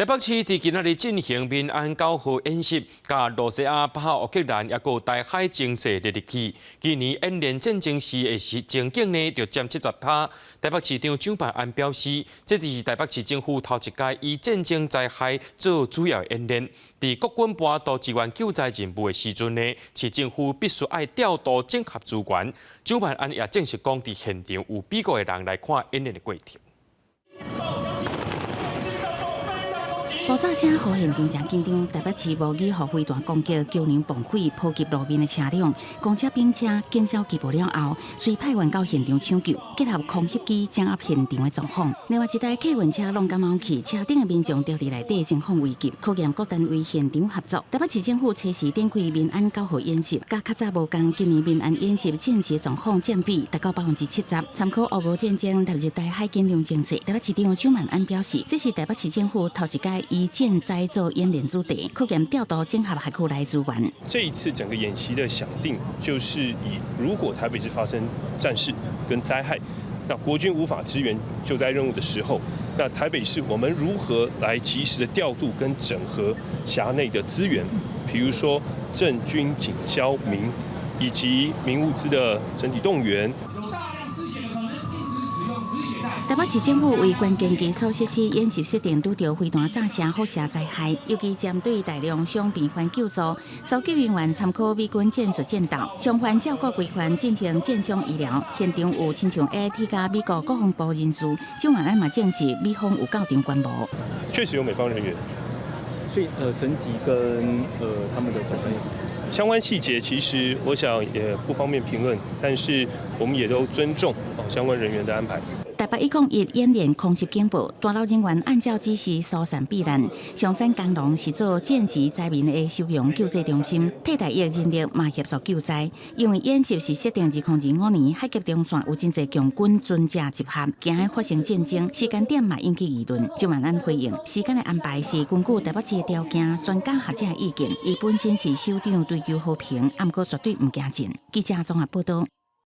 台北市佇今仔日進行民安九號演習，佮露西亞、北烏克蘭抑閣台海情勢列入去。今年演練戰爭時的時情景呢，就佔70%。台北市長蔣萬安表示，這是台北市政府頭一擺以戰爭災害做主要演練。佇國軍跋渡支援救災任務的時陣呢，市政府必須愛調度整合資源。蔣萬安也證實講，佇現場有美國的人來看演練的過程。爆炸聲予現場誠緊張，台北市模擬予飛彈攻擊、橋梁崩毀、波及路面的車輛、公車、兵車、警消機報了後，隨派員到現場搶救，結合空襲機掌握現場的狀況。另外一台客運車挵甲貓去，車頂的民眾著佇內底，情況危急，考驗各單位現場合作。台北市政府初時展開民安九號演習，佮較早無仝，今年民安演習戰時狀況佔比達到70%。參考烏俄戰爭納入台海緊張情勢，台北市長蔣萬安表示，這是台北市政府頭一擺以戰災做演練主題，考驗調度整合轄區內資源。這一次整個演習的想定，就是以如果台北市發生戰事跟災害，那國軍無法支援救災任務的時候，那台北市我們如何來及時的調度跟整合轄內的資源，譬如說政軍警消民以及民物資的整體動員。台北市政府為關鍵基礎設施演習設定拄著飛彈炸聲輻射災害，尤其針對大量傷病患救助，搜救人員參考美軍戰術戰鬥，循環照顧規範進行戰傷醫療。現場有親像 AIT 佮美國國防部人士，蔣萬安嘛證實美方有到場觀摩。確實有美方人員，所以層級跟他們的長官。相關細節其實我想也不方便評論，但是我們也都尊重相關人員的安排。台北101演練空襲警報，大樓人員按照指示疏散避難。松山工農是做戰時災民的收容救濟中心，替代役人力嘛協助救災。因為演習是設定2025年，海峽中線有真濟共軍船隻集合，驚會發生戰爭，時間點嘛引起議論。蔣萬安回應，時間的安排是根據台北市的條件、專家學者的意見。伊本身是首長追求和平，毋過絕對毋驚戰。記者綜合報道。